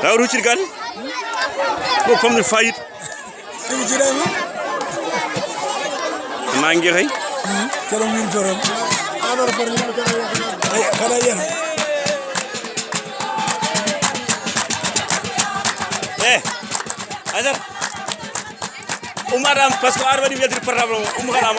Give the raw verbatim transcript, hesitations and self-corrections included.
Tawa ruccir gal. Ko famɗir fayit. Ɗum jiɗama. Nangue kay. Kala min jorom. Anor far ni kala. Ay, kala yen. Eh. Azar. Umar am, parce que ar waɗi weltir portable mo. Umar am.